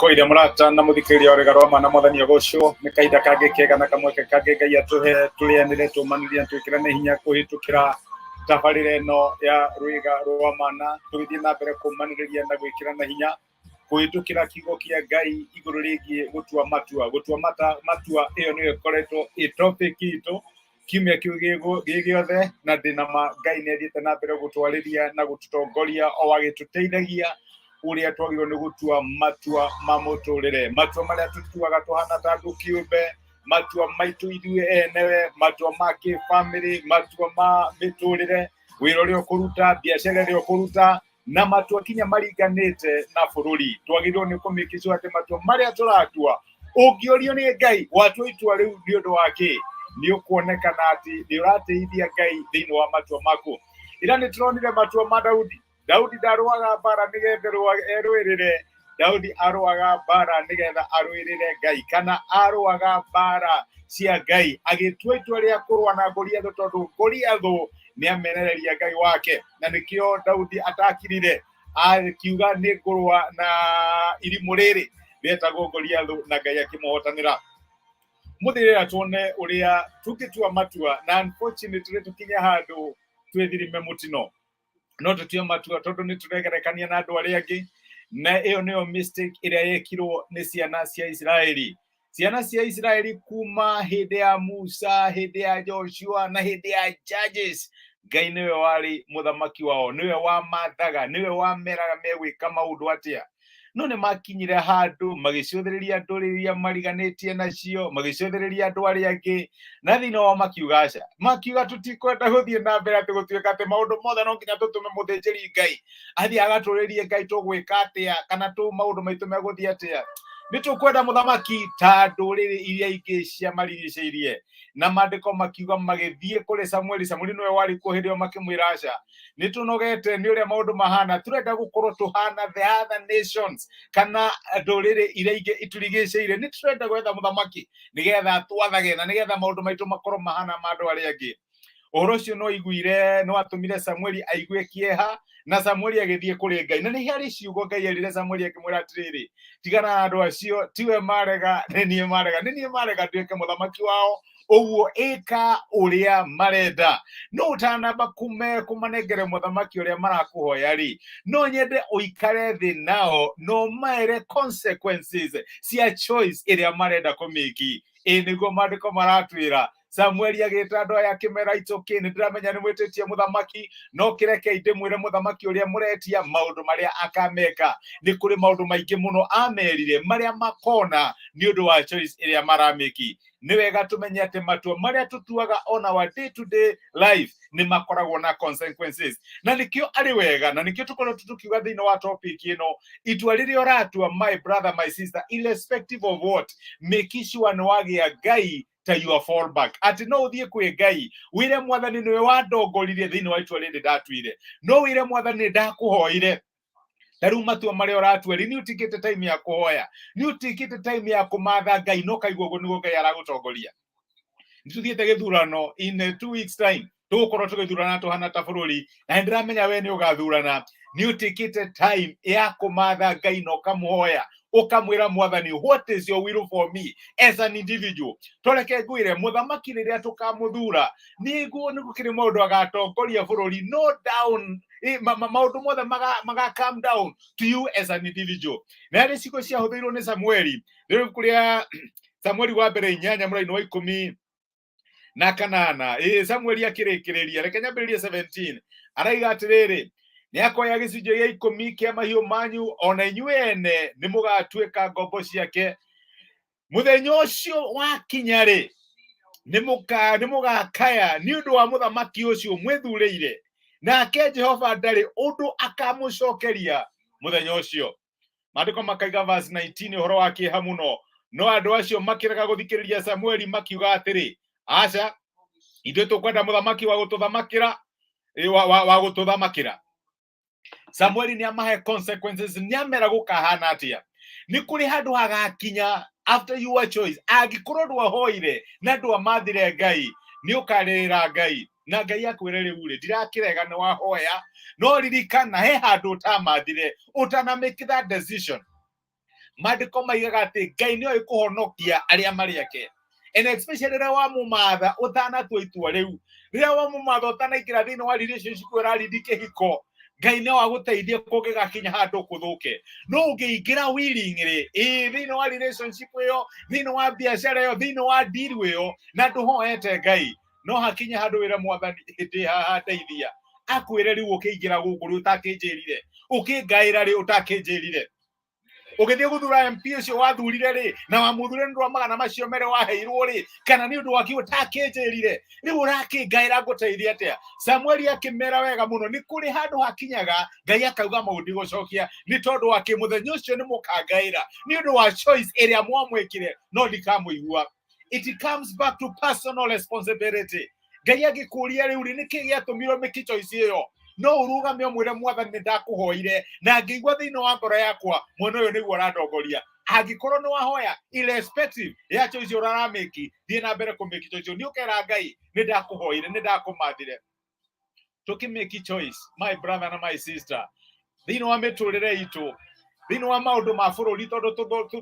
Ndakũire mũrata na mũthikĩrĩria wa rũĩga rwa ma na mwathani agocwo nĩ kahinda kangĩ kega na kamweke kangĩ Ngai atũhe tũrĩanĩre tũmanĩrie na twĩkĩrane hinya kũhĩtũkĩra tabarĩra ĩno ya rũĩga rwa mana tũgĩthiĩ na mbere kũmanĩrĩria na gwĩkĩrana hinya kũhĩtũkĩra kiugo kĩa Ngai igũrũ rĩgiĩ gũtua matua. Gũtua matua ĩyo nĩyo ĩkoretwo ĩ topic itũ kiumia kĩu gĩ gĩothe, na ndĩna ma Ngai nĩ athiĩte na mbere gũtwarĩria na gũtũtongoria o agĩtũteithagia ũrĩa twagĩrĩirwo nĩ gũtua matua ma mũtũrĩre, matua marĩa tũtuaga tũhana ta andũ kĩũmbe, matua maitũ ithuĩ enewe, matua ma kĩbamĩrĩ, matua ma mĩtũrĩre, wĩra ũrĩa ũkũruta, biacara ĩrĩa ũkũruta, na matua kinya maringanĩte na bũrũri. Twagĩrĩirwo nĩ kũmĩkĩcwo atĩ matua marĩa tũratua, ũngĩũrio nĩ Ngai watua itua rĩu nĩ ũndũ wa kĩ, nĩ ũkuonekana atĩ nĩ ũratĩithia Ngai thĩinĩ wa matua maku. Ira nĩ tũronire matua ma Daudi. Daudi ndarũaga mbara nĩgetha erũĩrĩre. Daudi arũaga mbara nĩgetha arũĩrĩre Ngai, kana arũaga mbara cia Ngai, agĩtua itua rĩa kũrũa na Goliathũ tondũ Goliathũ nĩ amenereria Ngai wake, na nĩkĩo Daudi atakirire akiuga nĩ ngũrũa na irimũ rĩrĩ rĩetagwo Goliathũ, na Ngai akĩmũhotanĩra. Mũthĩ rĩrĩa tuone ũrĩa tũngĩtua matua, na unfortunately tũkinye handũ twĩthirime mũtino, no tũtue matua tondũ nĩ tũregerekania na andũ arĩa angĩ, na ĩyo nĩyo mistake ĩrĩa yekirwo nĩ ciana cia Isiraeli. Ciana cia Isiraeli kuma hĩndĩ ya Musa, hĩndĩ ya Joshua na hĩndĩ ya Judges, Ngai nĩwe warĩ mũthamaki wao, nĩwe wamathaga, nĩwe wameraga megwĩka maũndũ atĩa. No nĩ makinyire handũ magĩcũthĩrĩria ndũrĩrĩ iria mariganĩtie nacio, magĩcũthĩrĩria andũ arĩa angĩ, na thĩinĩ wao makiuga aca, makiuga tũtikwenda gũthiĩ na mbere atĩ gũtuĩka atĩ maũndũ mothe no nginya tũtũme mũthĩnjĩri Ngai athiĩ agatũrĩrie Ngai tũgwĩka atĩa, kana tũ maũndũ maitũ megũthiĩ atĩa. Nĩ tũkwenda mũthamaki ta ndũrĩrĩ iria ingĩ ciamarigicĩirie. Na maandĩko makiuga magĩthiĩ kũrĩ Samueli. Samueli nĩwe warĩ kuo hĩndĩ ĩyo, makĩmwĩra aca, nĩ tũnogete nĩ ũrĩa maũndũ mahana, tũrenda gũkorwo tũhana the other nations, kana ndũrĩrĩ iria ingĩ itũrigicĩirie. Nĩ tũrenda gwetha mũthamaki nĩgetha twathage na nĩgetha maũndũ maitũ makorwo mahana ma andũ arĩa angĩ. Ũhoro ũcio no aiguire, no atũmire Samueli aigue kĩeha, na Samueli agĩthiĩ kũrĩ Ngai. Na nĩ harĩ ciugo Ngai erire Samueli akĩmwĩra atĩrĩrĩ, tigana na andũ acio, tiwe marega, nĩ niĩ marega, nĩ niĩ marega nduĩke mũthamaki wao, ũguo ĩka ũrĩa marenda. No ũtanamba kũmanengere mũthamaki ũrĩa marakũhoya rĩ, no nyende ũikare thĩ nao no maere consequences cia choice ĩrĩa marenda kũmĩki. Ĩ nĩguo maandĩko maratwĩra. Samueli agĩta andũ aya akĩmera, itũkĩ nĩ ndĩramenya nĩ mwĩtĩtie mũthamaki, no kĩrekei ndĩmwĩre mũthamaki ũrĩa mũretia maũndũ marĩa akameka. Nĩ kũrĩ maũndũ maingĩ mũno amerire marĩa makona nĩ ũndũ wa choice ĩrĩa maramĩki. Nĩ wega tũmenye atĩ matua marĩa tũtuaga on our day to day life nĩ makoragwo na consequences, na nĩkĩo arĩ wega, na nĩkĩo tũkoretwo tũkiuga thĩinĩ wa topic ĩno, itua rĩrĩa ũratua, my brother, my sister, irrespective of what, make sure nĩ wagĩa Ngai ta your fallback, atĩ no ũthiĩ kwĩ Ngai wĩre mwathani nĩwe wandongoririe thĩinĩ wa itua rĩrĩ ndatuire, no wĩre mwathani nĩ ndakũhoire. Ta rĩu matua marĩa ũratua rĩ, nĩ ũtikĩte time ya kũhoya, nĩ ũtikĩte time ya kũmatha Ngai, no kaigua ũguo nĩguo Ngai aragũtongoria. Nĩ tũthiĩte gĩthurano in 2 weeks time, tũgũkorwo tũgĩthurana tũhana ta bũrũri, na nĩ ndĩramenya we nĩ ũgathurana. Nĩ ũtikĩte time ya kũmatha Ngai na ũkamũhoya, ũkamwĩra mwathani, what is your will for me as an individual? Toreke ngwĩre, mũthamaki rĩrĩa tũkamũthura nĩguo nĩ gũkĩrĩ maũndũ agatongoria bũrũri, no down maũndũ mothe maga come down to you as an individual. Na harĩ ciugo ciahũthĩirwo nĩ Samueli rĩu kũrĩa Samueli wa mbere 8 mũraini wa 18. Ĩ Samueli akĩrĩkĩrĩria, reke nyambĩrĩrie 17, araiga atĩrĩrĩ, nĩ akoya gĩcunjĩ gĩa 10 kĩa mahiũ manyu, ona inyuĩ ene nĩ mũgatuĩka ngombo ciake. Mũthenya ũcio wakinya rĩ, nĩ mũgakaya nĩ ũndũ wa mũthamaki ũcio mwĩthurĩire, nake Jehova ndarĩ ũndũ akamũcokeria mũthenya ũcio. Maandĩko makaiga verse 19 ũhoro wa kĩeha mũno, no andũ acio makĩrega gũthikĩrĩria Samueli, makiuga atĩrĩ, aca, ithuĩ tũkwenda mũthamaki wa gũtũthamakĩra, wa gũtũthamakĩra. Samueli nĩ amahe consequences, nĩ amera gũkahana atĩa. Nĩ kũrĩ handũ hagakinya after your choice, angĩkorwo ndwahoire na ndwamathire Ngai, nĩ ũkarĩrĩra Ngai na Ngai akwĩre, rĩu rĩ, ndirakĩrega nĩ wahoya, no ririkana he handũ ũtamathire ũtana make that decision. Maandĩko maigaga atĩ Ngai nĩoĩ kũhonokia arĩa marĩ ake, and especially rĩrĩa wamũmatha ũtanatua itua rĩu, rĩrĩa wamũmatha ũtanaingĩra thĩinĩ wa relationship ũrarindi kĩhiko, Ngai no agũteithie kũngĩgakinya handũ kũthũke. No ũngĩingĩra willingly ĩĩ thĩinĩ wa relationship ĩyo, thĩinĩ wa biacara ĩyo, thĩinĩ wa deal ĩyo, na ndũhoete Ngai, no hakinye handũ wĩre Mwathani, ndĩ haha, ndeithia. Akwĩre rĩu ũkĩingĩra gũkũ rĩ ũtakĩnjĩrire, ũkĩngaĩra rĩ ũtakĩnjĩrire, ũgĩthiĩ gũthura MP ũcio wathurire rĩ, na wamũthurire nĩ ũndũ wa magana macio merĩ waheirwo rĩ, kana nĩ ũndũ wa kĩ ũtakĩnjĩrire? Rĩu ũrakĩngaĩra ngũteithia atĩa? Samueli akĩmera wega mũno, nĩ kũrĩ handũ hakinyaga Ngai akauga mau ndigũcokia, nĩ tondũ wa kĩ? Mũthenya ũcio nĩ mũkangaĩra nĩ ũndũ wa choice ĩrĩa mwamwĩkire, no ndikamũigua. It comes back to personal responsibility. Ngai angĩkũria rĩu rĩ, nĩkĩ gĩatũmire ũmĩke choice ĩyo, no ũrũgame ũmwĩre, Mwathani, nĩ ndakũhoire na ngĩigua thĩinĩ wa ngoro yakwa mwena ũyũ nĩguo ũrandongoria. Angĩkorwo nĩ wahoya, irrespective ya choice ũraramĩki, thiĩ na mbere kũmĩki choice, nĩ ũkera Ngai, nĩ ndakũhoire, nĩ ndakũmathire. Tũkĩmĩki choice, my brother na my sister, thĩinĩ wa mĩtũrĩre itũ, thĩinĩ wa maũndũ ma bũrũri, tondũ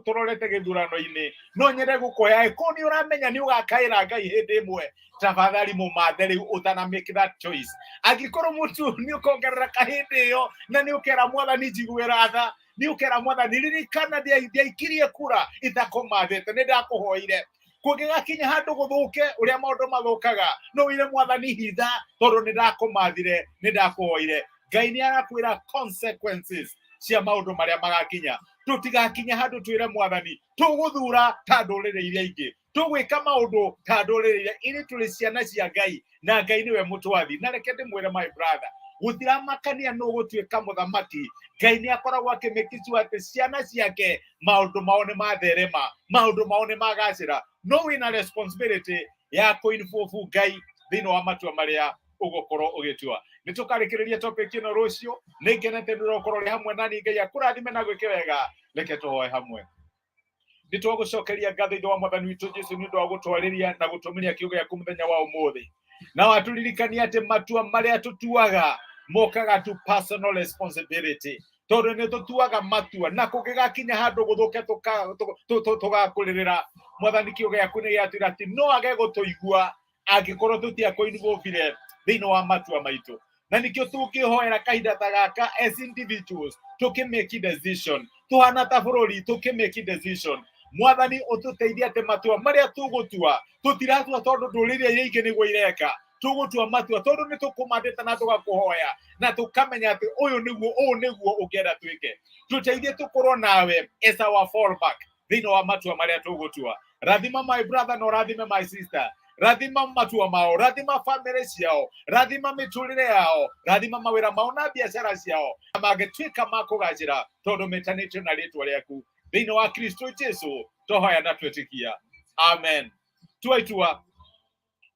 tũrorete gĩthurano-inĩ, no nyende gũkoya ĩkorwo nĩ ũramenya nĩ ũgakaĩra Ngai hĩndĩ ĩmwe, tafadhali mũmathe rĩu ũtana make that choice. Angĩkorwo mũtu nĩ ũkongerereka hĩndĩ ĩyo, na nĩ ũkera Mwathani, njiguĩra tha, nĩ ũkera Mwathani, ririkana ndiaikirie kura itakũmathĩte, nĩ ndakũhoire. Kũngĩgakinya handũ gũthũke ũrĩa maũndũ mathũkaga, no wĩre Mwathani, hitha, tondũ nĩ ndakũmathire, nĩ ndakũhoire. Ngai nĩ arakwĩra consequences cia maũndũ marĩa magakinya. Tũtigakinya handũ twĩre Mwathani tũgũthura ta ndũrĩrĩ iria ingĩ, tũgwĩka maũndũ ta ndũrĩrĩ iria irĩ. Tũrĩ ciana cia Ngai na Ngai nĩwe mũtwathi. Na reke ndĩmwĩre, my brother, gũtiramakania nũ gũtuĩka mũthamaki, Ngai nĩ akoragwo akĩmĩkicua atĩ ciana ciake maũndũ mao nĩ matherema, maũndũ mao nĩ magacĩra. No wĩna responsibility ya kũinvolve Ngai thĩinĩ wa matua marĩa ũgũkorwo ũgĩtua. Nĩ tũkarĩkĩrĩria topic ĩno rũciũ. Nĩ ngenete nĩ ũrokorwo ũrĩ hamwe nani. Ngai akũrathime na gwĩke wega. Reke tũhoe hamwe. Nĩ twagũcokeria ngatho, Ithe wa Mwathani witũ Jesu, nĩ ũndũ wa gũtwarĩria na gũtũmĩria kiugo gĩaku mũthenya wa ũmũthĩ, na watũririkania atĩ matua marĩa tũtuaga mokaga to personal responsibility, tondũ nĩ tũtuaga matua na kũngĩgakinya handũ gũthũke tũgakũrĩrĩra. Mwathani, kiugo gĩaku nĩ gĩatwĩra atĩ no age gũtũigua angĩkorwo tũtiakũinvolvire thĩinĩ wa matua maitũ, na nĩkĩo tũngĩhoera kahinda ta gaka as individuals tũkĩmake decision, tũhana ta bũrũri tũkĩmake decision, Mwathani, ũtũteithie atĩ matua marĩa tũgũtua tũtiratua tondũ ndũrĩrĩ iria ingĩ nĩguo ireka. Tũgũtua matua tondũ nĩ tũkũmathĩte na tũgakũhoya na tũkamenya atĩ ũyũ nĩguo, ũũ nĩguo ũngĩenda twĩke. Tũteithie tũkorwo nawe as our fallback thĩinĩ wa matua marĩa tũgũtua. Rathima my brother na ũrathime my sister, rathima matua mao, rathima family ciao, rathima mĩtũrĩre yao, rathima mawĩra mao na biacara ciao, na mangĩtuĩka ma kũgacĩra tondũ metanĩtio na rĩtwa rĩaku. Thĩinĩ wa Kristo Jesu twahoya na twetĩkia, amen. Tua itua,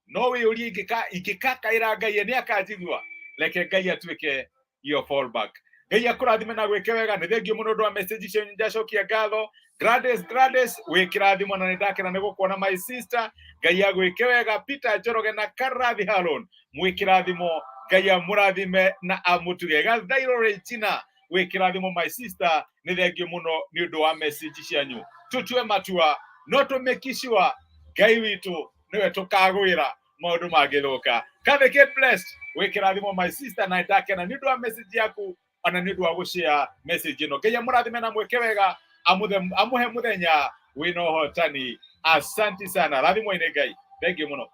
no wĩyũrie, ingĩkakaĩra Ngai nĩ akanjigua? Reke Ngai atuĩke your fallback. Ngai akũrathime na gwĩke wega. Nĩ thengio mũno ũndũ wa message icio, ndacokia ngatho. Gladys, Gladys, wĩ kĩrathimo na nĩ ndakena nĩ gũkuona, my sister. Ngai agwĩke wega. Peter Njoroge na Karathi Haron, mwĩ kĩrathimo. Ngai amũrathime na amũtuge. Gathairo Regina, wĩ kĩrathimo, my sister. Nĩ thengio mũno nĩ ũndũ wa message cianyu. Tũtue matua no tũmake sure Ngai witũ nĩwe tũkagwĩra maũndũ mangĩthũka. Kathy, get blessed, wĩ kĩrathimo, my sister, na ndakena nĩ ũndũ wa message yaku ona nĩ ũndũ wa gũshare message ĩno. Ngai amũrathime na mwĩke wega, amũhe mũthenya wĩna ũhotani. Asanti sana, rathimwo-inĩ Ngai. Thank you mũno.